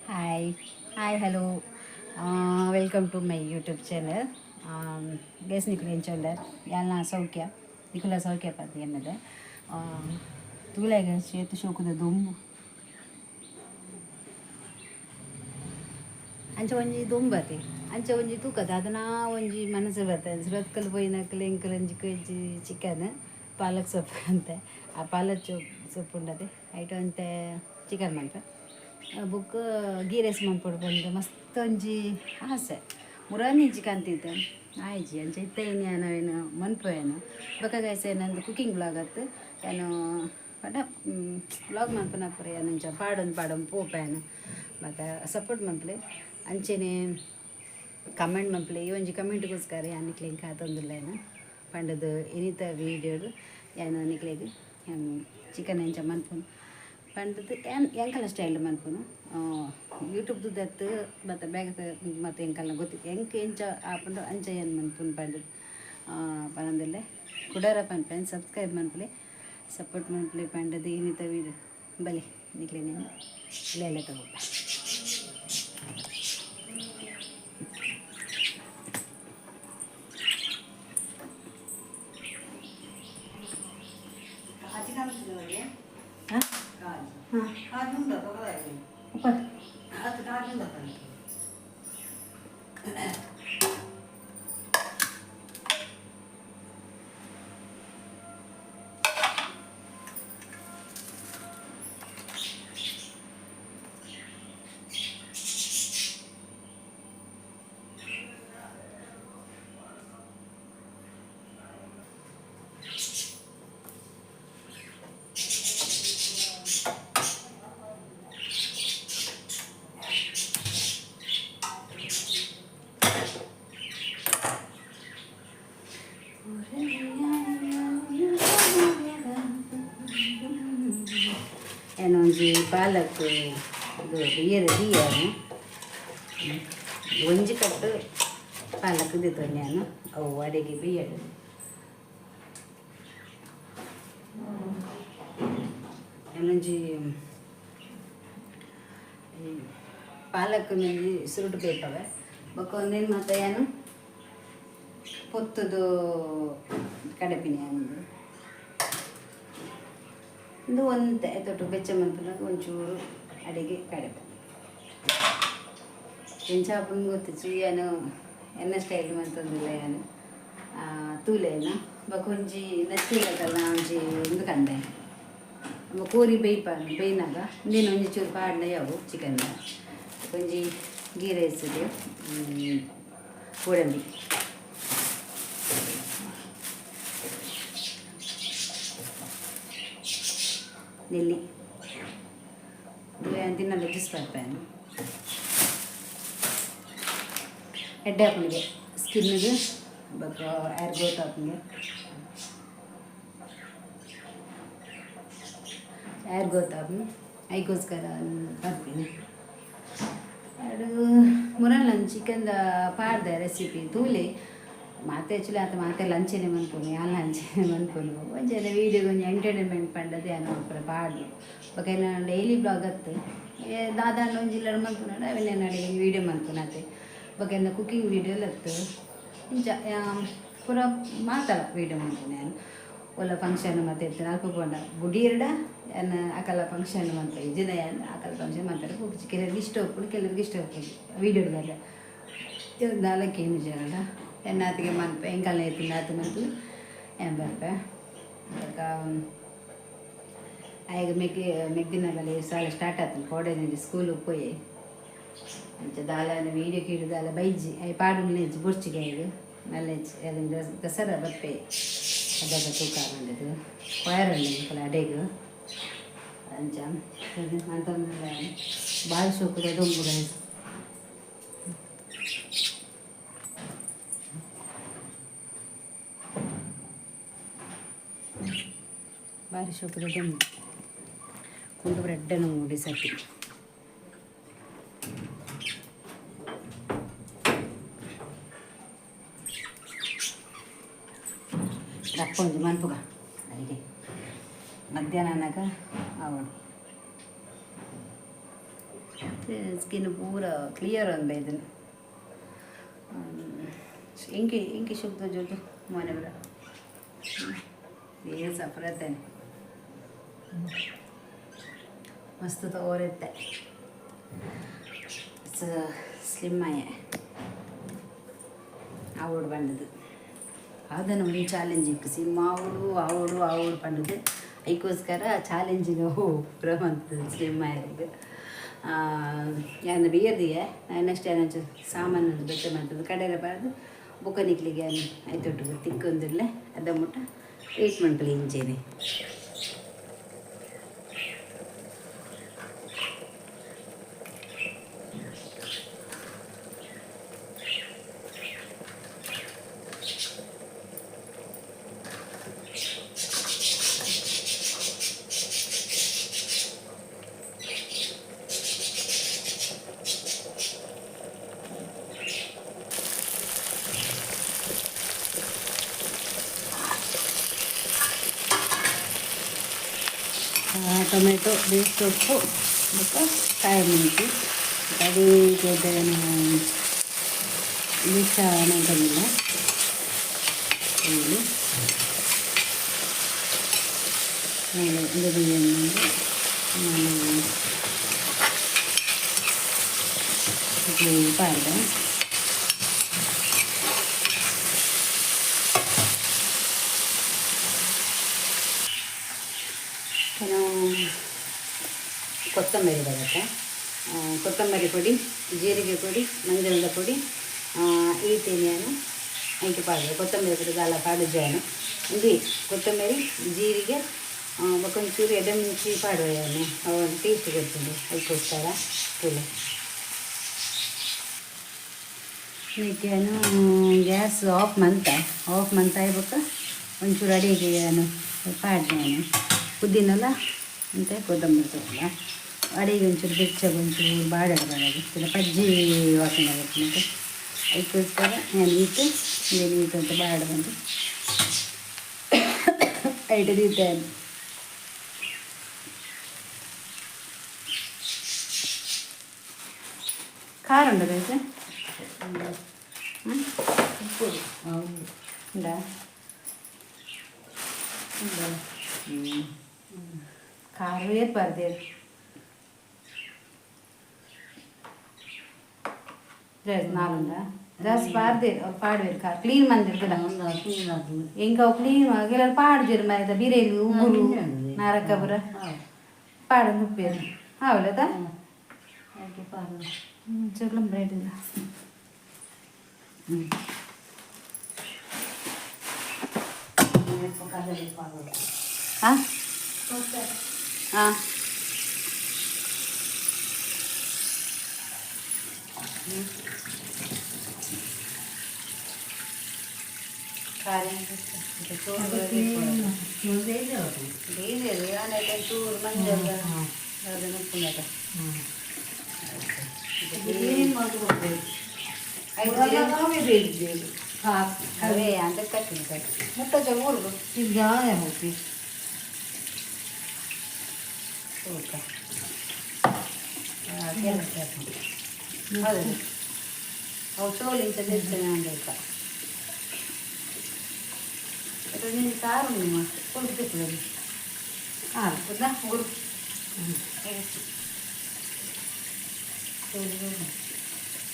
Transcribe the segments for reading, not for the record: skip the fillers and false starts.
Hi hi hello, welcome to my YouTube channel. Guys, ನಿಕುಲು ಎಂಚ ಯಾಲ್ನ ಸೌಖ್ಯ, ನಿಕುಲ ಸೌಖ್ಯ ಪಂದ್ ಎನ್ನದ. ತೂಲೆಗ ಏತ್ ಶೋಕುದ ದೊಂಬು. ಅಂಚ ಒಂಜಿ ದೊಂಬತೆ, ಅಂಚ ಒಂಜಿ ತೂಕದ ಅದನ್ನ ಒಂಜಿ ಮನಸ್ಸು ಬರ್ತದೆ. ಸುರತ್ಕಲ್ ಪೋಯಿನಕುಲು ಎಂಕಲ್ ಒಂಜಿ ಕೆಜಿ ಚಿಕನ್ ಪಾಲಕ್ ಸೊಪ್ಪು ಅಂತೆ. ಆ ಪಾಲಕ್ ಸೊಪ್ಪು ಉಂಡತೆ, ಐಟ್ ಒಂತೆ ಚಿಕನ್ ಮನ್ಪೆ ಬೊಕ್ಕ ಗೀ ರೈಸ್ ಮನ್ಪೊಡು ಪಂದ್ ಮಸ್ತ್ ಒಂಜಿ ಆಸೆ. ಮುರಾನಿ ಚಿಕನ್ ತಿಂತೆ ಆಯ್ಜಿ. ಅಂಚ ಇತ್ತೆ ಇನಿ ಅವೇನು ಮನ್ಪುವೇನು. ಬೊಕ್ಕ ಗೈಸ್, ನಂದು ಕುಕಿಂಗ್ ಬ್ಲಾಗ್ ಅತ್ತು. ಯಾನು ಪಂಡ ಬ್ಲಾಗ್ ಮನ್ಪುನ ಪೂರ ಯಾನ್ ಇಂಚ ಪಾಡೊಂದು ಪಾಡೊಂದು ಪೋಪೇನು. ಮತ್ತು ಸಪೋರ್ಟ್ ಮನ್ಪುಲೆ, ಅಂಚೆನೆ ಕಮೆಂಟ್ ಮನ್ಪುಲೆ. ಈ ಒಂಜಿ ಕಮೆಂಟ್ಗೋಸ್ಕರ ಯಾನ್ ನಿಕ್ಲೆಗ್ ಕಾತೊಂದುಲ್ಲೇನು. ಪಂಡದು ಇನಿತ ವೀಡಿಯೋಡು ಯಾನ್ ನಿಕ್ಲೆಗ್ ಚಿಕನ್ ಎಂಚ ಮನ್ಪುನು ಪಂಡದು ಯಾನ್ ಎಂಕಲ್ನ ಸ್ಟೈಲ್ ಮನ್ಪುನು. ಯೂಟ್ಯೂಬ್ ದತ್ತು ಮತ್ತು ಬೇಗ ಮತ್ತು ಎಂಕಲ್ನ ಗೊತ್ತಿ ಎಂಕ್ ಎಂಚ ಆಪುಂಡು ಅಂಚ ಏನು ಮನ್ಪುನು ಪಂಡದು ಪನೊಂದುಲ್ಲೆ. ಕುಡಾರ ಪನ್ಪೇನ್, ಸಬ್ಸ್ಕ್ರೈಬ್ ಮನ್ಪುಲೆ, ಸಪೋರ್ಟ್ ಮನ್ಪುಲೆ ಪಂಡದು ಇನಿತ ವೀಡಿಯೋ. ಬಲೆ ನಿಕ್ಲೆನ ಲೇಲೆ ತಗೋಪ. ಹಾಂ ಹಾಂ ಉಪ್ಪ. ಒಂಜಿ ಪಾಲಕ್ ಇದು ಬಿಯರ್ ದೀಯನು. ಒಂಜಿ ಕಟ್ಟು ಪಾಲಕ್ ದೀತೊಂದು ಯಾನು, ಅವು ಅಡಿಗೆ ಬಿಯಡ್. ಒಂಜಿ ಪಾಲಕ್ ಒಂಜಿ ಸುರುಟು ಬೇಪವೆ. ಬೊಕ್ಕ ಒಂದೇನು ಮತ್ತೆ ಯಾನು ಪೊತ್ತುದು ಕಡೆಪಿನಿ. ಒಂದು ಉಂದು ಒಂತೆ ತೊಟ್ಟು ಬೆಚ್ಚ ಮನ್ಪುನಗ ಒಂಚೂರು ಅಡಿಗೆ ಕಡೆಪೆ. ಎಂಚ ಆಪುಂಡು ಗೊತ್ತಿಜ್ಜಿ. ಯಾನು ಎನ್ನ ಸ್ಟೈಲ್ ಮಂತೊಂದುಲ್ಲೆ ಯಾನು. ತೂಲೇನ. ಬೊಕ ಒಂಜಿ ನಚ್ಚಿಗತ್ತಲ್ಲ ಒಂಜಿ ಉಂದು ಕಂಡೆ ಕೋರಿ ಬೇಯ್ಪ ಬೇಯ್ನಾಗ ಉಂದೇನು ಒಂಜಿ ಚೂರು ಪಾಡ್ಂಡ ಯಾವು. ಚಿಕನ್ ಒಂಜಿ ಗೀ ರೈಸ್, ಗೋಡಂಬಿ, ನೆಲ್ಲಿ ತಿನ್ನಲ್ಲ ಜ್ಯೂಸ್ ಪರ್ಪೇನು. ಎಡ್ಡೆ ಆಪುಂಡು ಸ್ಕಿನ್ಗೆ, ಬೊಕ್ಕ ಹೇರ್ ಗ್ರೋತ್ ಆಪುಂಡು. ಹೇರ್ ಗ್ರೋತ್ ಆಪುಂಡು, ಐಕೋಸ್ಕರ ಪರ್ಪಿನಿ. ಎರಡು ಮುರಲ್ ಚಿಕನ್ದ ಪಾಡ್ದೆ ರೆಸಿಪಿ ತೂಲೆ. ಮಾತೆ ಆ್ಯಕ್ಚುಲಿ ಆತ ಮಾತೆ ಲಂಚನೆ ಮನ್ಪುನು, ಯಾನ್ ಲಂಚನೆ ಮನ್ಪುನು. ಒಂಜೆನ ವೀಡಿಯೋಗೆ ಒಂಜಿ ಎಂಟರ್ಟೈನ್ಮೆಂಟ್ ಪಂಡದೆ ಯಾನ್ ಮನ್ಪುನ ಪಾಡ್ಲು. ಬೊಕ ಡೈಲಿ ಬ್ಲಾಗ್ ಅತ್ತು. ದಾದಾಂಡ ಒಂಜಿ ಇಲ್ಲಡ್ ಮನ್ಪುನಡ ಅವೆನ್ ಅಡೆಗೆ ವೀಡಿಯೋ ಮನ್ಪುನ ಅತೆ. ಬೊಕ ಎನ್ನ ಕುಕಿಂಗ್ ವೀಡಿಯೋ ಅತ್ತು. ಇಂಚ ಪೂರ ಮಾತಲ ವೀಡಿಯೋ ಮನ್ಪುನ ಯಾನ್. ಒಲ್ಲ ಫಂಕ್ಷನ್ ಮತ್ತೆ ಇತ್ತು ಅಲ್ಪ ಪೋಂಡ ಬುಡೀರ್ಡ ಯಾನ್ ಅಕಲ ಫಂಕ್ಷನ್ ಮನ್ಪ ಇಜ್ಜಿಡ ಯಾನ್ ಅಕಲ ಫಂಕ್ಷನ್ ಮಲ್ಪೆರೆ ಪೋಪುಜಿ. ಕೆಲವ್ರಿಗೆ ಇಷ್ಟ ಉಪ್ಪುಂಡು, ಕೆಲವ್ರಿಗೆ ಇಷ್ಟ ಉಪ್ಪುಜಿ ವೀಡಿಯೋ ಬರ್ರೆ. ದಾಲ ಕೇನುಜೆರಡ ಎನ್ನಾತಿಗೆ ಮನ್ಪೆ, ಎಂಕಲ್ನ ಎತ್ತಿಂದ ಆತು ಮಂತು ಯಾನ್ ಬರ್ಪೆ. ಬೊಕ ಆಯಗ್ ಮೆಗ್ಗಿ ಮೆಗ್ದಿನ ಬಲೆ ಶಾಲೆ ಸ್ಟಾರ್ಟ್ ಆತುಂಡು, ಕೋಡೆ ಸ್ಕೂಲ್ ಪೋಯೆ. ಅಂಚ ದಾಲ ವೀಡಿಯೋ ಗೀಡಿಯೋ ದಾಲ ಬೈಜಿ ಅಯ್ ಪಾಡುನ ಇಜ್ಜಿ ಬೊರ್ಚಿಗೆ. ಆಯಗ್ ಮಲ್ಲ ಇಜ್ಜಿ. ದಸರಾ ಬರ್ಪೆ, ಅದಗ ತೂಕ ಪಂಡುದು ಕೊಯರ್ ಉಂಡು ಎಂಕಲ ಅಡೆಗ್. ಅಂಚ ಮಂತೊಂದುಲ್ಲೆ. ಬಾರಿ ಶೋಕುದ ದೊಂಬು ಗೈಸ್. ಬಾರಿ ಶೋಕುದ ದೊಂಬು. ಕುಂಡು ಬ್ರೆಡ್ ಮೂಡಿ ಸರ್ತಿ ದಪ್ಪ ಒಂಜಿ ಮನ್ಪುಗ ಅಡಿಗೆ ಮಧ್ಯಾಹ್ನ ಆನಗ ಆವೊಡು. ಸ್ಕಿನ್ ಪೂರ ಕ್ಲಿಯರ್ ಅಂದ ಇದನ್ನು ಇಂಕಿ ಇಂಕಿ ಶುದ್ಧ ಜೊತೆ ಮನೆ ಬರ ಏನು ಸಫರತ್ತೇನೆ ಮಸ್ತ್ ತೋರುತ್ತೆ ಸ್ಲಿಮ್ ಆಯ ಆವೋಡು ಬಂಡದು ಅದನ್ನು ಒಂದು ಚಾಲೆಂಜ್ ಇಕ್ಕು ಸಿಮ್ ಆವಡು ಆವಡು ಆವಡು ಪಂಡದು ಅದಕ್ಕೋಸ್ಕರ ಚಾಲೆಂಜಿಗೆ ಪೂರ ಬಂತದ್ದು ಸ್ಲಿಮ್ ಆಯರಿಗೆ ಯಾನ್ ಬಿಯರ್ದಿಗೆ ನೆಕ್ಸ್ಟ್ ಏನಂಚು ಸಾಮಾನು ಬೆಚ್ಚ ಮಾಡ್ತದೆ ಕಡೆಯ ಬಾರ್ದು ಬುಕ್ಕ ನಿಕ್ಲಿಗೆ ಆಯ್ತೊಟ್ಟು ತಿಕ್ಕೊಂದಿರ್ಲೆ ಅದ ಮುಟ್ಟ ಟ್ರೀಟ್ಮೆಂಟ್ ಇಂಚೇನೆ. ಟೊಮೆಟೊ ಬೇಯಿಸೊಪ್ಪು ಬೊಕ್ಕ ಕಾಯಿ ಮುಂಚಿ ಅಡಿಗೆ ಬೆಚ್ಚ ನಂತಂದಿಲ್ಲ ಇಲ್ಲಿ ನಾನು ಪಾಡ್ದೆ. ಕೊತ್ತಂಬರಿ ಬರುತ್ತೆ, ಕೊತ್ತಂಬರಿ ಪೊಡಿ, ಜೀರಿಗೆ ಪೊಡಿ, ಮಂಜಳದ ಪೊಡಿ ಈ ತಿನಿಯನ್ನು ಐಕೆ ಪಾಡ್ದೆ. ಕೊತ್ತಂಬರಿ ಪೊಡಿ ದಾಲ ಪಾಡುಜಾನು ಇಂದು ಕೊತ್ತಂಬರಿ ಜೀರಿಗೆ ಬೊಕ್ಕ ಒಂಚೂರು ಎಡೆಮುಂಚಿ ಪಾಡುವ ಅವು ಟೇಸ್ಟ್ ಕೊಡ್ತೀನಿ ಅದಕ್ಕೋಸ್ಕರ ತುಲೆ. ಇದಕ್ಕೇನು ಗ್ಯಾಸ್ ಆಫ್ ಮಂತ ಆಫ್ ಮಂತ ಬೊಕ್ಕ ಒಂಚೂರು ಅಡಿಗೆ ಏನು ಪಾಡ್ದೆ ಪುದೀನಲ್ಲ ಅಂತೆ ಕೊತ್ತಂಬರಿ ಸೊಪ್ಪು ಅಡಿಗೆ ಒಂಚೂರು ಬೆಚ್ಚಗೆ ಒಂಚೂರು ಬಾಡಾಡ ಬಾಡದು ಪಜ್ಜಿ ವಾಸನೆ ಬರ್ತದೆ. ಅದಕ್ಕೋಸ್ಕರ ನಾನು ಈತು ಈತು ಅಂತ ಬಾಡ ಬಂದು ಐಟು ದೀತೆ. ಖಾರ ಉಂಟು ಬೇಸೆ ಉಂಟಾ? ಖಾರ ಏರ್ಬಾರ್ದು. ಜಾಸ್ತಿ ನಾలుಂದ ಜಾಸ್ತಿ ಪಾಡ್ದೇರು ಅವ್ರು ಪಾಡ್ವೇರು ಖಾರ ಕ್ಲೀನ್ ಮಂದಿರ್ತಲ್ಲ ಎಂಕ ಅವು ಕ್ಲೀನ್ ಕೆಲವರು ಪಾಡ್ಜೇರು ಮರದ ಬಿರೇಲು ಉಗುರು ನಾರಕಬುರ ಪಾಡೊಂದು ಉಪ್ಪೇರು ಆವಲದ ಚೊರ್ಲಂ ಬ್ರೆಡ್ ಇಲ್ಲ. ಹಾಂ ಹಾಂ ಚೂರು ಮಂಜಲ್ ಅದನ್ನು ಉಪ್ಪುಂಡದ ಅವೇ ಅಂತ ಕಟ್ಟಿನ ಮುಟ್ಟ ಊರು ತೂಕ ಹೌದು ಅವು ಚೋಲು ಇಂಚ ತೆಚ್ಚನೆ ಅಂದೈತ ನೀನು ಸಾರು ನಿಮ್ಮ ಕೊಡ್ತಿತ್ತು ಹಾಂ ಹೌದಾ ಗುರು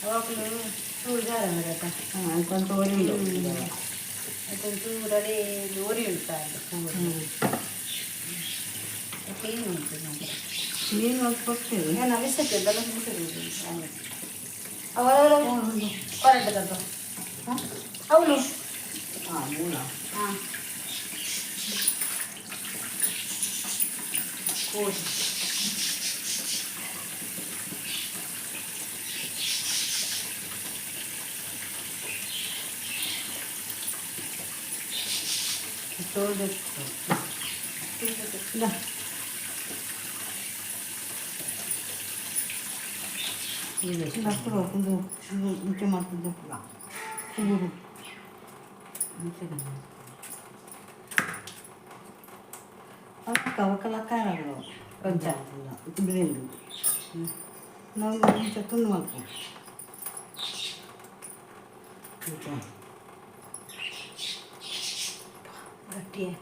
ಅವಾಗಲೂ ಚೂರು ಜಾರ ಬರತ್ತ. కొంత ಒರಿ ಉಂಟು. ಒಂಚೂರು ಅದೇ ಒರಿ ಉಂಟು ಸಾರು ಕ್ಲೀನ್ ಉಂಟು ಮಾತ್ರ. ಕ್ಲೀನ್ ಕೊಡ್ತೇವೆ. ನಾನು ಅವಶ್ಯಕ ಅವರವರ ಹೊರಟದಪ್ಪ ಹಾಂ ಅವಳು ಹಾಂ ಮೂಲ ಹಾಂ ಕೋಳಿ ಮುಂಚೆ ಮಾಡ್ತಿದ್ದೆ ಉಗುರು ಅವಕ್ಕ ಅವಕ್ಕೆಲ್ಲ ಖಾರ. ಕೊಂಚ. ಬಿರಿಯಾನಿ. ನಾವು ಇಂಚ ತುಂಡು ಮಲ್ಪು ಇಂಚ. ಗಟ್ಟಿಯೇ.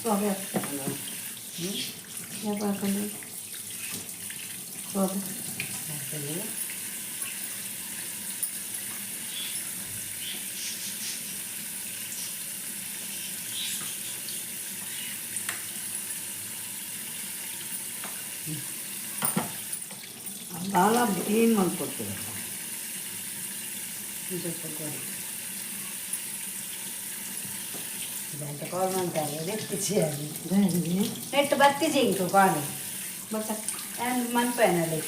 ಸೋಬೆ ಹಾಕ್ತಾರಲ್ಲ. ಹ್ಞೂ. ಯಾಕೆ ಹಾಕೊಂಡು ಸೋಬೆ? ಸರಿ. ಭಾಳ ಕ್ಲೀನ್ ಮಾಡ್ಕೊಡ್ತೀವಿ. ಸ್ವಲ್ಪ ಕೊಡಿ. ಇದಂತ ಕಾಲ್ ಮಾಡ್ತಾರೆ ಎತ್ತಿಚಿ. ನೆಟ್ ಬತ್ತಿಜಿ ಇಂಕು ಕಾಲು. ಬಟ್ ನಾನು ಮನ್ಪೇನಲ್ಲಿ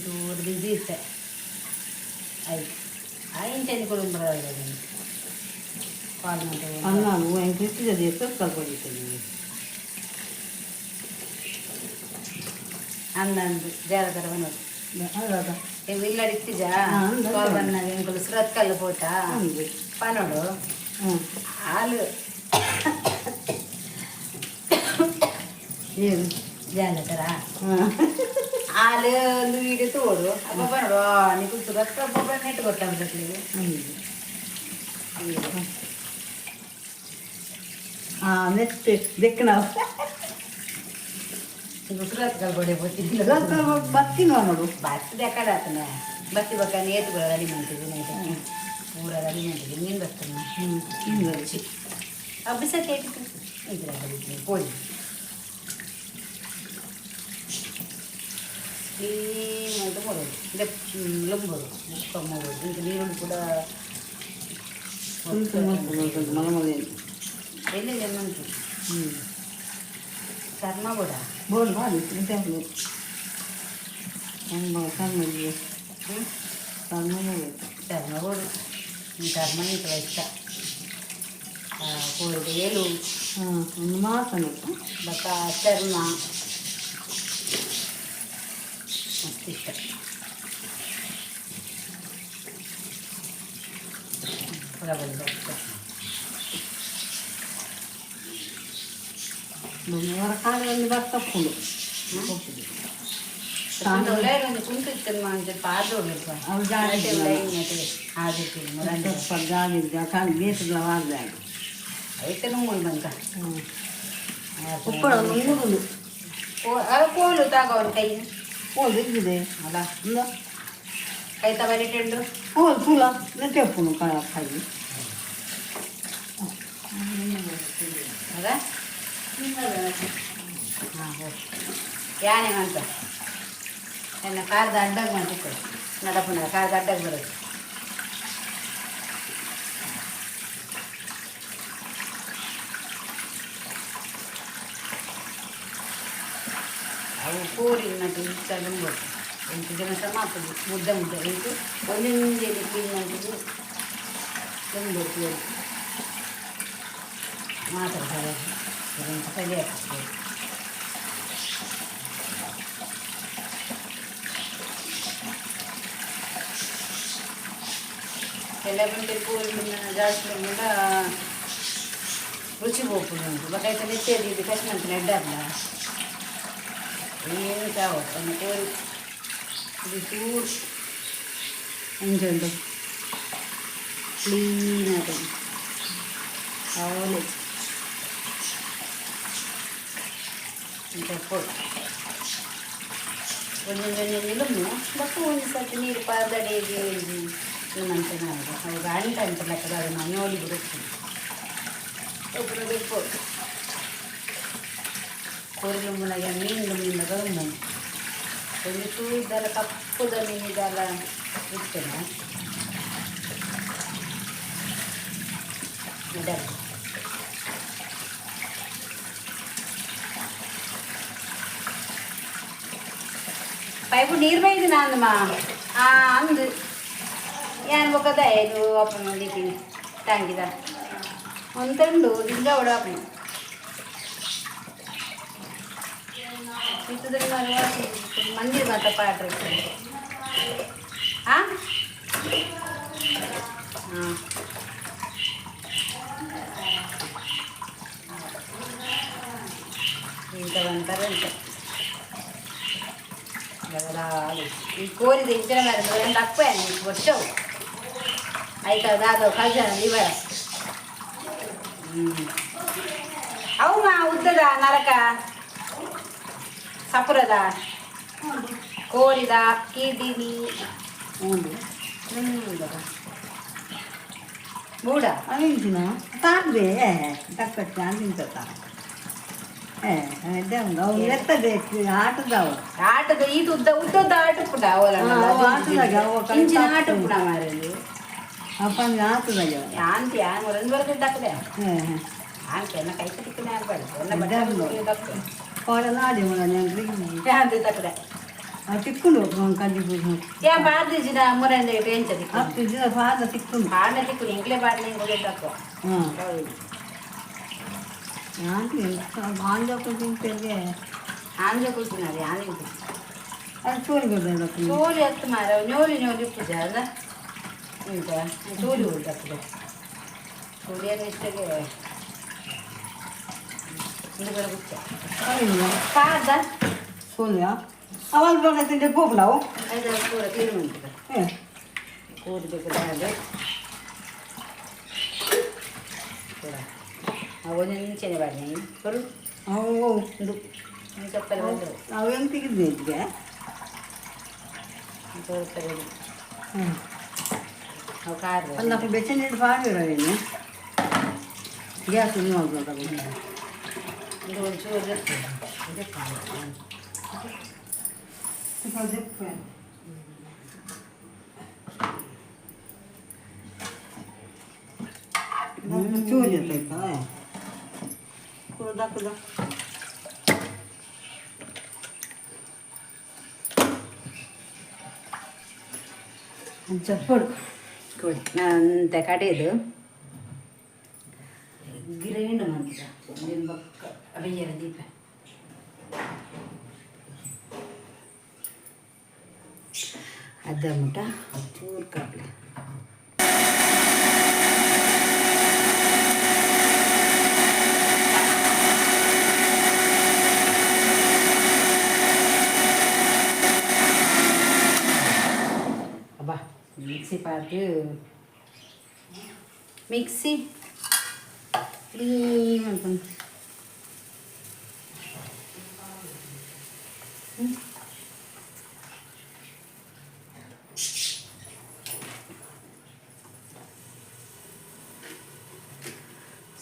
ದೂರ ಬಿಸಿ ಇತ್ತೆ. ಆಯ್ತು, ಆ ಇಂಚನಿ ಕುಡುಂಬ ಕಾಲ್ ಮಾಡ್ತೇವೆ. ಅಲ್ಲ, ಎಂಕ್ ಇತ್ತಿದೆ ಎಷ್ಟು ಕಲ್ಕೊಂಡಿದ್ದೀನಿ. ಅಂದಂದು ಜಾಲತರ ಬನ್ನೋದು. ಹೌದಾ? ಇವು ಇಲ್ಲಡಿತ್ತಿಜ. ಹಾ, ಅಂದ. ಕಾಲ್ ಬಂದಾಗ ಎಂಕುಲು ಸುರತ್ಕಲ್ಲು ಪೋಟ. ಹಂಗೆ. ಪನೋಡು. ಹ್ಞೂ. ಹಾಲು. ಏನು? ಜಾಲತರ. ಹಾಂ. ಹಾಲು ಒಂದು ವೀಡಿಯೋ ತೋಡು ಅಪ್ಪ ಪನೋಡು ನಿಕುಲು ಸುರತ್ಕಲ್ ಪೋಪ ನೆಟ್ ಗೊತ್ತಾಗ್ತದೆ. ಹಂಗೆ. ಹಾಂ, ನೆಕ್ಸ್ಟ್ ದೆಕ್ಕಣ. ಸುರತ್ಕಲ್ ಕೊಡೆ ಪೋತಿಲ್ಲ. ಬತ್ತಿನ ನೋಡು. ಬತ್ತಿ ಆತನ ಬತ್ತಿ ಬಕ್ಕ ನೇತು ಕೂಡ ರೆಡಿ ಮಾಡ್ತಿದ್ವಿ. ನೈಟ್ ಪೂರ ರೆಡಿ ಮಾಡ್ತಿದ್ವಿ. ನೀನು ಬರ್ತಾನೆ. ಹ್ಞೂ, ಹಿಂಗೆ. ಅಬ್ಬಿಸಕ್ಕೆ ಇದ್ರ ಕೋಳಿ ಕ್ಲೀನ್ ಅಂತ ಮಾಡೋದು ಲಂಬೋದು ಮುಕ್ಕ ಮಾಡೋದು ಈಗ ನೀರುಳ್ಳಿ ಕೂಡ. ತುಂಡು ಮಾಡ್ಕೊಂಡು ಮಲ ಮಲ. ಎಲ್ಲಿ ಉಂಟು? ಹ್ಞೂ. ಚರ್ಮ ಕೂಡ. ಬೋಲ್ ಬಾರಿ ಹಂಗೆ ಸಣ್ಣ. ಹ್ಞೂ. ಸಣ್ಣ. ಚರ್ಮ ಬೋಡು, ಚರ್ಮ ಇಂಥ ಇಷ್ಟ ಕೋಳಿದ ಎಲು. ಹಾಂ, ಒಂದು ಮಾತನ್ನು. ಬಕ್ಕ ಚರ್ಮ ಮಸ್ತ್ ಇಷ್ಟ. ಪೂರ ಬಂದ. ಅವರ ಕಾಲದಲ್ಲಿ ಬರ್ತಪ್ಪುಂಡು. ಒಂದು ಕುಂತು ಇತ್ತು ಪಾದ. ಅವು ಜಾಗ ಆದಿತ್ತು. ಸ್ವಲ್ಪ ಜಾಗ ಇದ್ದ ಕಾಲು ಬೇಸದ ವಾರದಾಗ. ಐತೆ ನುಂಗುಂಡು ಬಂತ. ಹ್ಞೂ, ಉಪ್ಪಳ ಮೂರು. ಕೋಲು ತಾಗ ಅವನ ಕೈ. ಓದು ಇದ್ದಿದೆ. ಅಲ್ಲ. ಇಂದ. ಕೈ ತಬರಿಟುಂಡು. ಓ ತೂಲ ನೆಟ್ಟೆ ಉಪ್ಪುನು ಕೈ. ಅದ ಹಾಂ, ಓಕೆ. ಯಾನೆ ಅಂತ ಎನ್ನ ಕಾರ್ದ ಅಡ್ಡಾಗ ಮಾಡ್ತಿತ್ತು ನಡಪುನ ಕಾರ್ದ ಅಡ್ಡಾಗ ಬರೋದು. ಅವು ಕೋರಿ ಮತ್ತು ಇಂಚ ನುಂಬೋದು ಎಂಟು ಜನ ಸಮ ಆಗ್ತದೆ. ಮುದ್ದೆ ಮುದ್ದೆ ಇಂಟು ಒಂದೊಂದೇ ಕ್ಲೀನ್ ಮಾಡಿದ್ದು ನುಂಬೋದು ಮಾತ್ರ. ಸರಿ, ಸರಿ ಆಗ್ತದೆ. ಕೆಲವೊಂದು ಕೋರಿ ಜಾಸ್ತಿ ಕೂಡ ರುಚಿ ಹೋಗ್ತದೆ ಉಂಟು. ಬಟ್ ಆಯ್ತು, ನೆತ್ತೆ ಇದು ಕಷ್ಟ ಅಂತ ನೆಡ್ಡಲ್ಲ ಏನು ಚಾವ ಒಂದು ಕೋರಿ ಇದು ಚೂರು ಎಂಚ ಉಂಟು? ಕ್ಲೀನ್ ಆಗಿ ಅವಲೇ ಇಂಥ ಒಂದೊಂದೊಂದೊಂದು ಲುಮ್ಮು ಬೊಕ್ಕ ಒಂಜಿ ಸರ್ತಿ ನೀರು ಪಾದಡೆಗೆ ಒಂಜಿ ಮಂಚನ ಅವು ಅಂಟ ಅಂಟ ಲೆಕ್ಕದ ಅದನ್ನು ನೋಡಿ ಬಿಡುತ್ತೆ. ಒಬ್ಬರು ಇರ್ಬೋದು. ಕೋರಿ ಲುಂಬುನಾಗ ಮೀನು ಲುಂಬಿನ ಲುಂಬು ಒಂದು ಚೂರ್ದಲ್ಲ ಕಪ್ಪುದ ಮೀನಿದಲ್ಲ ಇರ್ತೇನೆ ಇದಲ್ಲ. ಪೈಪು ನೀರು ಬೈದು ನಾನು ಆ ಅಂದು ಯಾನ್ ಬೊಕ್ಕದ ಇದು ಓಪನ್ ಮಾಡಿದ್ದೀನಿ ಟ್ಯಾಂಕಿದ ಒಂದುಂಡು ದಿಂಜ ಓಡಾಪುನು ಇತ್ತದಲ್ಲಿ ಮಂದಿರ ಮಾತ ಪಾಟ್ರೆ. ಆ ಹಾಂ. ಇಂಥ ಬಂತಾರೆ ಅಂತ ಈ ಕೋರಿದ ಇಂಚಿನ ಮೇಲೆ ದಪ್ಪ ವರ್ಷವು ಆಯ್ತಾ ದಾದ ಕಲ್ಜನ ಇವರ. ಅವು ಮಾ ಉದ್ದದ ನರಕ ಸಪುರದ ಕೋರಿದ ಕೀದಿನಿ. ಉಂಡು. ಬೂಡ. ಅವಿಂಚಿನ ತಾಂಬೆ ದಕ್ಕತ್ತೆ ಅಂದಿಂತ ಏ ಎಡ್ಡೆ ಉಂಡು ಅವು ಎತ್ತದೆ ಆಟದವು. ಆಟದ ಇದು ಉದ್ದ ಉದ್ದದ ಆಟ ಪುಡ ಅವಲ. ಹಾ, ಅವು ಆಟದಾಗ ಅವು ಕೈ ಇಂಚಿನ ಆಟ ತಾಕ್ತವೆ. ಪುಡ ಮಾರಲ್ಲಿ. ಅಪ್ಪಂಗೆ ಆಟದಾಗ. ಯಾಂತಿ ಯಾನ್ ಒಂದು ಬರ್ತದೆ ದಕ್ಕದೆ. ಏ. ಆಂತಿ ಎನ್ನ ಕೈ ಕಟ್ಟಿಕ್ಕನೆ ಆಗ್ಬಾರ್ದು ಎನ್ನ. ಎಡ್ಡೆ ಉಂಡು. ಬಟ್ಟೆ ದಕ್ಕ. ಕೋಡಲ ಆಡಿ ನೆನ್ಪಿಗೆ. ಯಾಂತಿ ದಕ್ಕದೆ. ಆ ತಿಕ್ಕುಂಡು ಕಂಜಿ ಪೂಜೆ. ಯಾ ಬಾರ್ದಿಜಿನ ಮುರಂದೆ ಎಂಚ ದಿಕ್ಕು. ಹತ್ತು ದಿನ ಪಾದ ತಿಕ್ಕುಂಡು. ಬಾರ್ನ ದಿಕ್ಕು ಇಂಗ್ಲೆ ಬಾರ್ನ ಇಂಗ್ಲೆ ದಕ್ಕ. ಹಾಂ, ಆಂಜೋಕು ತಿಂತೇವೆ. ಆಂಜ ಕೂತಿನಾರೆ ಆಂಜ. ಅದು ಚೋರಿ ಬರ್ಬೇಕು. ಚೋಲಿ ಹತ್ತು ಮಾರ ಞೋಲಿ ಞೋಲಿ ಪೂಜೆ ಅಲ್ಲ ಇಂತ ಚೋಲಿ ಉಂಟು. ಚೋಲಿಯನ್ನು ಇಷ್ಟಗೆ ಇಂದು ಬರ ಗುಚ್ಚ ಪಾದ. ಸೋಲಿಯಾ ಅವಲ್ ಬಗ ತಿಂಡೆ ಪೋಪುಲಾವು. ಐದು ಪೂರ ಕ್ಲೀನ್ ಉಂಟು. ಏ. ಕೂದಬೇಕು ಅದು ಪೂರ ಒಂದು ನಿಂಚೆನೆ ಬಾಡಿ ಬರು. ಅವು ಉಂಡು ಚಪ್ಪಲಿ ಬಂದರು. ಅವು ಹೆಂಗೆ ತೆಗೆದ್ವಿ ಇದ್ಗೆ. ತೋರ್ತಾರೆ. ಹ್ಞೂ. ಅವು ಕಾರ್. ಅಲ್ಲ, ಬೆಚ್ಚ ನೀರು ಪಾಡಿರೋ ಗ್ಯಾಸ್ ನೋಡ್ಬೋದು. ಇದು ಒಂದು ಚೂರು ಇರ್ತದೆ. ಇದಕ್ಕೆ ಚೂರಿ ಆಯ್ತಾ ಕುದ ಕುದ. ಚಪ್ಪಡು ಕೊಡಿ ಅಂತ ಕಡೆಯದು ಗ್ರೈಂಡ್ ಮಂತ್ರ ಬೊಕ್ಕ ಬೇಯರ ದೀಪ. ಅರ್ಧ ಮುಟ ಚೂರು ಕಾಪಿ. ಅಬ್ಬಾ, ಮಿಕ್ಸಿ ಪಾತು ಮಿಕ್ಸಿ ಕ್ಲೀನ್ ಮಾಡ್ಕೊಂಡು.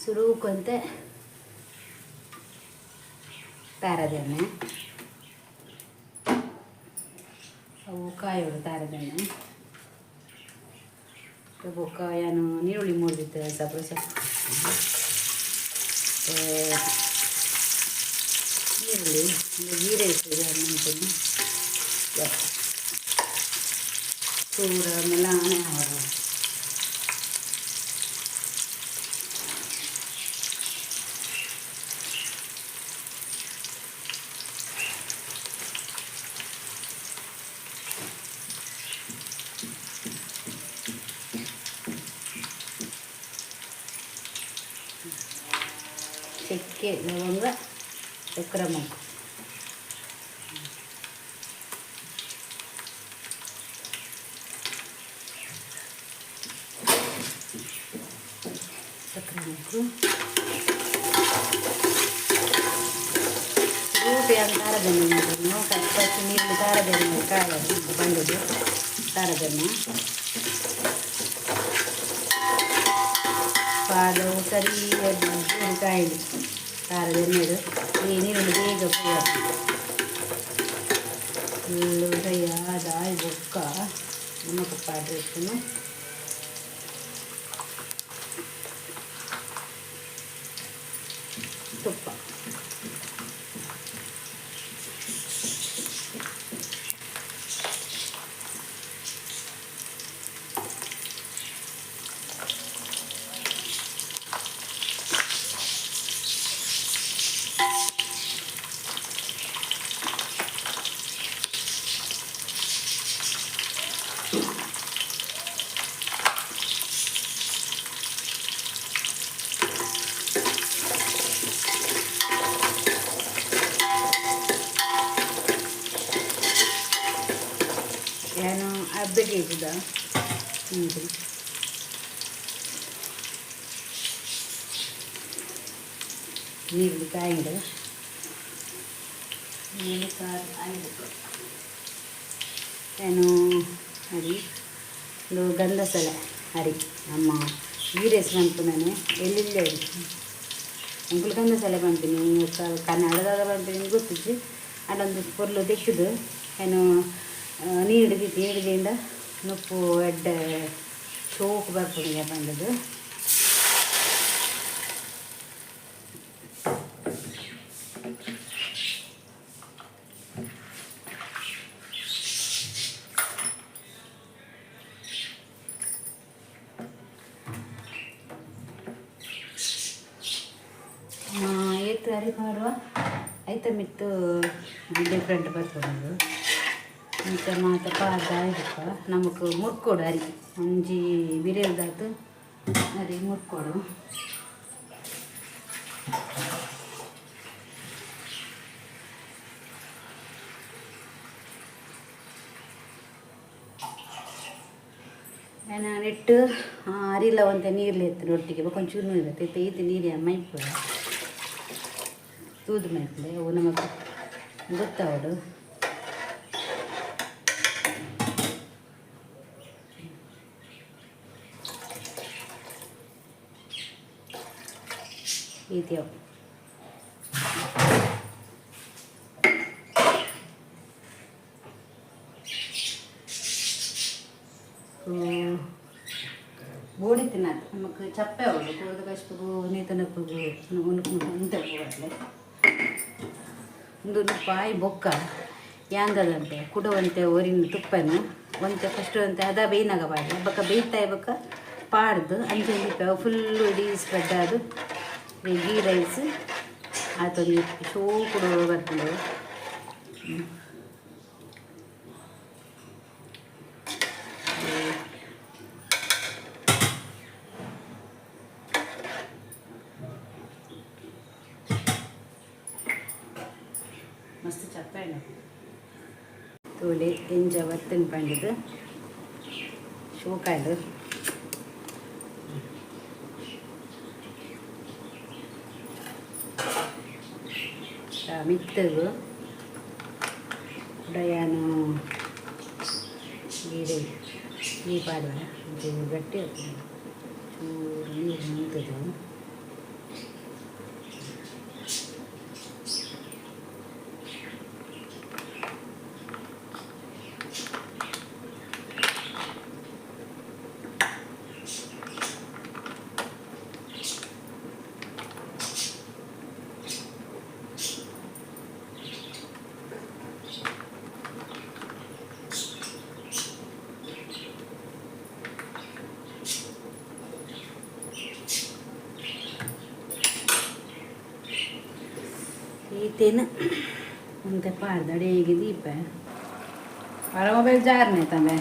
ಸುರುಕಂತೆ ತಾರದೆಣ್ಣೆ, ಅವು ಕಾಯೋಡು ತಾರದೆಣ್ಣೆ ಬೊಕ್ಕ ಏನು ನೀರುಳ್ಳಿ ಮೂರ್ದಿತ್ತು ಸಬ್ರು ಸೊಪ್ಪು ಈರುಳ್ಳಿ ಒಂದು ಜೀರೆ ಇರ್ತದೆ ಮೆಣಸನ್ನು ಚೂರ ಮೆಲಾನೆ ಅವರು. ಚಕ್ಕೆ, ಲವಂಗ, ಚಕ್ರ ಮೊಗ್ಗು. ಚಕ್ರ ಮೊಗ್ಗು ರೂಪಿ ಅಂತ ತಾರದೆಣ್ಣೆ ಕಚ್ಚಿ ನೀರು ತಾರದೆಣ್ಣೆ ಕಾಳು ಬಂದದ್ದು ತಾರದೆಣ್ಣೆ ಪಾದವು ಸರಿ ಕಾಯಿಲೆ ತಾರದೆಣ್ಣೆದು ಈ ನೀರುಳ್ಳಿ ಬೇಗ ಫ್ರೈ ಆಗ್ತದೆ. ಫುಲ್ಲು ಫ್ರೈ ಆದಾಯ್ ಬೊಕ್ಕ ನಮಕ್ ಪಾಡ್ರೆ ತುಪ್ಪ. ಅರ್ಧ ನೀರು. ನೀರು ಕಾಯಿಂಡು ನೀರು ಕಾರ್ ಆಯ್ತು. ಏನು ಅರಿ ಒಂದು ಗಂಧಸಲ ಅರಿ ನಮ್ಮ ಗೀ ರೈಸ್ ಪನ್ಪುನನೆ ಎಲ್ಲೆಲ್ಲೆ ಎಂಕುಲು ಗಂಧಸಲ ಪನ್ಪಿನಿ. ಕನ್ನಡದ ಪನ್ಪಿನಿ ಗೊತ್ತಿಜ್ಜಿ. ಅಂಡ ಪೊರ್ಲು ದೆಕ್ಕುದು ಏನು ನೀರು ದೀತಿ. ನೀರು ದೀಂಡ ನುಪ್ಪು ಎಡ್ಡೆ ಶೋಕು ಬರ್ಪುಂಡು ಪಂಡದು. ಏತ್ ಅರಿ ಪಾಡುವ ಐತ ಮಿತ್ತು ಡಿಫ್ರೆಂಟ್ ಬರ್ಪುಂಡು. ಇಂಚ ಮಾತ ಪಾಡ್ದ್ ಆಯ್ಬೊಕ್ಕ ನಮಕ್ ಮುರ್ಕೊಡು ಅರಿ ಒಂಜಿ ಬಿರೆಲ್ದಾತ್ ಅರಿ ಮುರ್ಕೊಡು. ಯಾನ್ ನೆಟ್ಟ್ ಅರಿಲ ಒಂತೆ ನೀರ್ಲ ಇತ್ತ್ಂಡ್ ಒಟ್ಟಿಗೆ ಬೊಕ ಒಂಚೂರು ನೀರು ಇತ್ತೆ ಈತ್ ನೀರು ಯಾನ್ ಮೈಪುವೆ ತೂದು ಮೈಪುಲೆ. ಅವು ನಮಕ್ ಗೊತ್ತಾವೊಡು. ಈತ್ ಯಾವು. ಬೋಡಿತ್ತಿನಾತ್ ನಮಕ್ ಚಪ್ಪೆ ಆವೊಡು. ಕೋರ್ದ ಕಜ್ಪುಗು ನೀತ ನುಪ್ಪುಗು ಉಂತೆ ಪೂವಡ್ಲೆ ಉಂದು ನುಪ್ಪು ಆಯಿ ಬೊಕ್ಕ ಯಾಂದದಂತೆ ಕುಡ ಒಂತೆ ಒರಿನ ತುಪ್ಪನು ಒಂತೆ ಫಸ್ಟ್ ಒಂತೆ ಹದ ಬೇಯ್ನಾಗ ಪಾಡ್ಲೆ. ಬೊಕ್ಕ ಬೇಯ್ತಾಯಿ ಬೊಕ್ಕ ಪಾಡ್ದು ಅಂಚನೆ ದೀಪೆ. ಫುಲ್ಲು ಇಡೀ ಸ್ಪ್ರೆಡ್ ಆದ್ ಗೀ ರೈಸ್ ಆತೊಂಜಿ ಶೋಕುಡು ಬರ್ಪುಂಡು. ಮಸ್ತ್ ಚಪ್ಪೆ ಆಂಡ್. ತೂಲೆ ಎಂಚ ಬತ್ತುಂಡು ಪಂಡುದು. ಶೋಕಾಂಡ್. ಮಿತ್ತುಗು ಕುಡ ಯಾನ್ ಗೀ ಗೀ ಪಾಡುವೆ. ಒಂಚೂರು ಗಟ್ಟಿ ಆಪುಂಡು. ಚೂರು ನೀರು ಉಂತುದು. ಈತೇನು ಒಂತೆ ಪಾಡ್ದ್ ಅಡೇಗೆ ದೀಪೆ. ಪರ ಮೊಬೈಲ್ ಜಾರ್ನೆ ತಮೆ.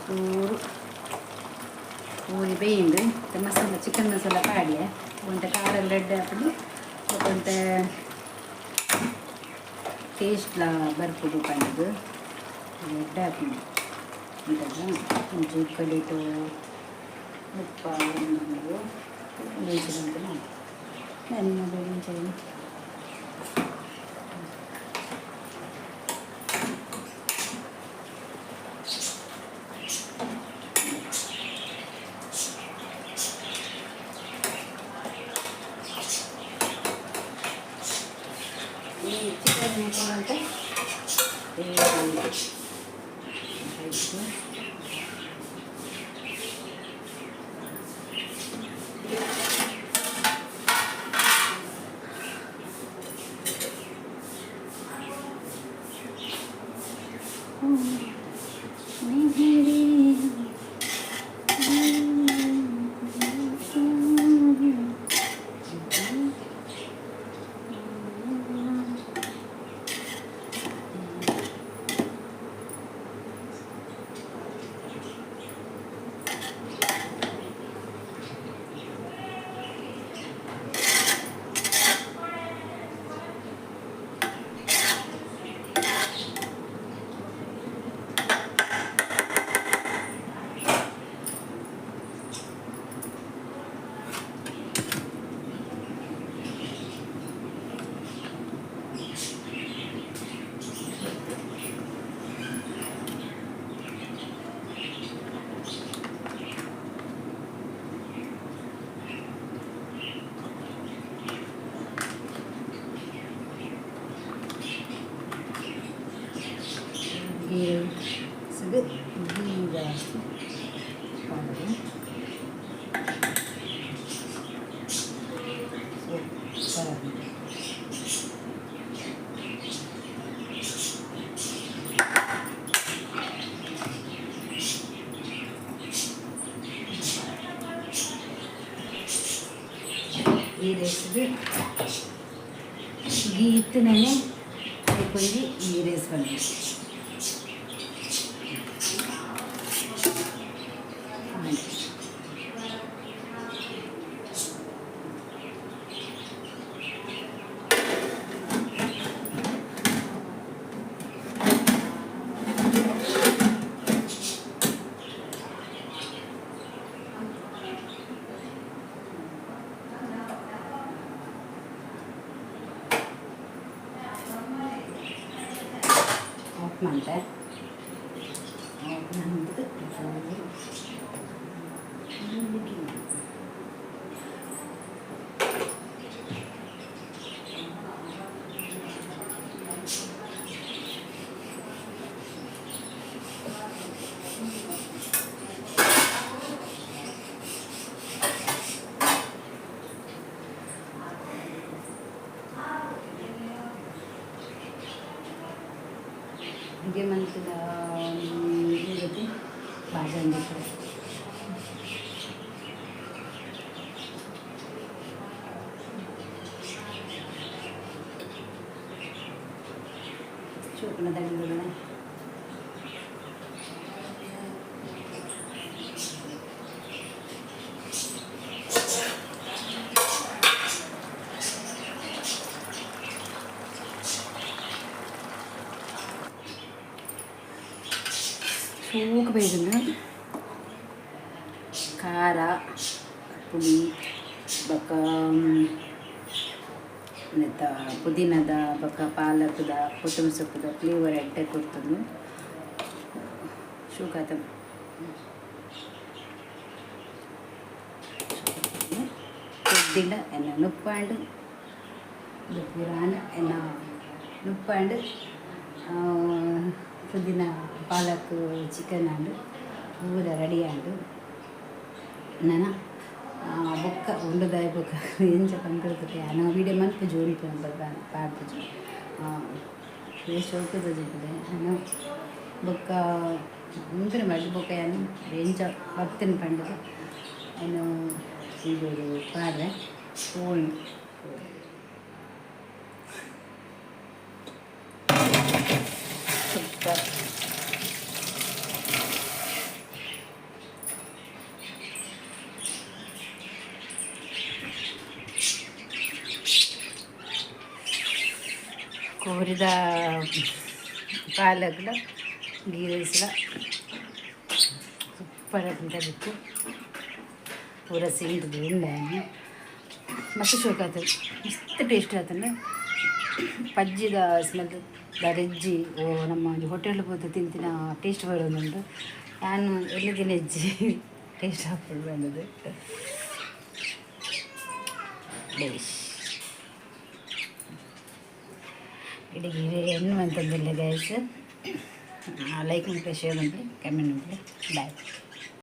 ಚೂರು ಪೂರಿ ಬೇಯಿಂಡು ಇತ್ತೆ ಮಸಾಲ ಚಿಕನ್ ಮಸಾಲ ಪಾಡ್ಯೆ. ಒಂತೆ ಖಾರ ಎಡ್ಡೆ ಆಪುಂಡು ಬೊಕ ಒಂತೆ ಟೇಸ್ಟ್ಲ ಬರ್ಪುಂಡು ಪಂಡುದು ಎಡ್ಡೆ ಆಪುಂಡು. ಒಂಚೂರು ಕಡಿಟು ಉಪ್ಪ ಉಂಡು ಬೇಯಿಸಿದಂತೆ ನನ್ನ ಮೊಬೈಲ್ ಒಂಚೂರು. ಈ ಚಿಕನ್ ಹಾಕೊಳ್ಳಂತೆ. ಆಯಿತು. ಈ ರೈಸ್ಗೆ ಗೀ ಇತ್ತನೇ ಒಂಜಿ ಈ ರೈಸ್ ಬಂದು ಆಫ್ ಮಾಡ್ತೆ. ಆಫ್ ಮಾಡಿದ್ದು. ಹೀಗೆ ಮಂತದ ಜೊತೆ ಬಾಜನ್. ಚೂಪನ ತಗೊಂಡು ಶೋಕ ಬೈದಂಗೆ ಖಾರ, ಪುಳಿ ಬೊಕ್ಕ ನೆತ್ತ ಪುದೀನದ ಬೊಕ್ಕ ಪಾಲಕ್ದ, ಕೊತ್ತಂಬರಿ ಸೊಪ್ಪುದ ಫ್ಲೇವರ್ ಎಡ್ಡೆ ಕೊರ್ತುಂಡು. ಶೋಕಾತ ಕೊದ್ದಿಂಡ ಎನ್ನ ನುಪ್ಪಾಂಡ್ ಪುರಾಣ ಎನ್ನ ನುಪ್ಪಾಂಡ್ ಪುದೀನ ಪಾಲಕ್ ಚಿಕನ್ ಆಂಡ್ ಪೂರ ರೆಡಿ ಆಂಡ್. ನನ ಬೊಕ್ಕ ಉಂಡುದಾಯ ಬೊಕ್ಕ ಎಂಚ ಪನ್ಪೆರ್ ಯಾನ್ ವೀಡಿಯೋ ಮನ್ಪುಜಿ, ಉನ್ಪುನ ಪಾಡ್ಪುಜಿ. ಶೋಕು ತೋಜಿಪುದೆ ಯಾನ್. ಬೊಕ್ಕ ಉನ್ಪಿನ ಬಡ್ಡ್ ಬೊಕ್ಕ ಯಾನ್ ಎಂಚ ಬತ್ತಿನ ಪಂಡುದು ಯಾನ್ ವೀಡಿಯೋಡು ಪಾಡ್ರೆ. Phone super. ಕೋರಿದ ಪಾಲಕ್ಲ ಗೀ ರೈಸ್ಲ ಸೂಪರ್ ಆಪುಂಡು. ಪೂರ ಸೀಂದ್ ಉಂಡೆ ಮಸ್ತ್ ಶೋಕ್ ಆತುಂಡು, ಮಸ್ತ್ ಟೇಸ್ಟ್ ಆತುಂಡು. ಪಜ್ಜಿದ ಸ್ಮೆಲ್ ದಾದ ಇಜ್ಜಿ. ಓ ನಮ್ಮ ಒಂಜಿ ಹೋಟೆಲ್ ಪೋದು ತಿಂತಿನ ಟೇಸ್ಟ್ ಬರೋದುಂಡು. ಯಾನ್ ಎಲ್ಲೆ ದಿನ ಇಜ್ಜಿ ಟೇಸ್ಟ್ ಆಪುಂಡು ಪಂಡುದು. ಬೇಷ್. ಇಡೀ ಎಣ್ಣೆ ಮಂತೊಂದುಲ್ಲೆ ಗೈಸ್. ಲೈಕ್ ಮಲ್ಪುಲೆ, ಶೇರ್ ಮಲ್ಪುಲೆ, ಕಮೆಂಟ್ ಮಲ್ಪುಲೆ. ಬಾಯ್.